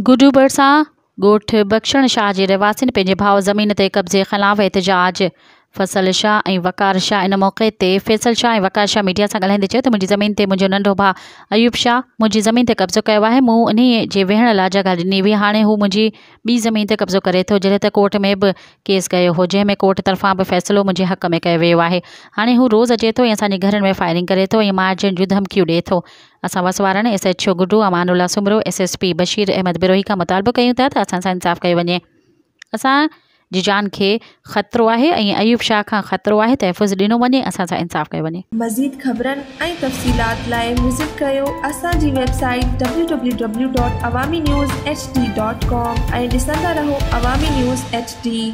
گڊو ڀرسان ڳوٺ بخشڻ شاهه جي رهواسين پنهنجي ڀاء زمين تي قبضي خلاف احتجاج فصل شاهه ۽ وقار شاهه ان موقعي تي فيصل شاهه ۽ وقار شاهه ميڊيا سان ڳالهائيندي چيو ته منهنجي زمين تي منهنجو ننڍو ڀاء ايوب شاهه منهنجي زمين تي قبضو ڪيو آهي مون انهي جي ويهڻ لاء جڳهه ڏني هئي هاڻي هو منهنجي ٻي زمين تي قبضو ڪري ٿو جڏهن ته ڪورٽ ۾ به ڪيس ڪيو هو جنهن ۾ ڪورٽ طرفان به فيصلو منهنجي حق ۾ ڪيو ويو آهي هاڻي هو روز اچي ٿو ۽ اسان جي گهرن ۾ فائرنگ ڪري ٿو ۽ مارجڻ جون ڌمڪيون ڏئي ٿو اسان وس وارن S H O Guddu Amanullah Soomro S S P Bashir Ahmed Brohi کان مطالبو ڪيون ٿا ته اسان سان انصاف ڪيو وڃي اسان جي جان کي خطرو آهي ۽ ايوب شاهه کان خطرو آهي تحفظ ڏنو وڃي اسان سان انصاف ڪيو وڃي. مزيد خبرن ۽ تفصيلات لاء وزٽ ڪريو اسان جي website W W W dot Awami news H D dot com ۽ ڏسندا رهو عوامي نيوز ايڇ ڊي.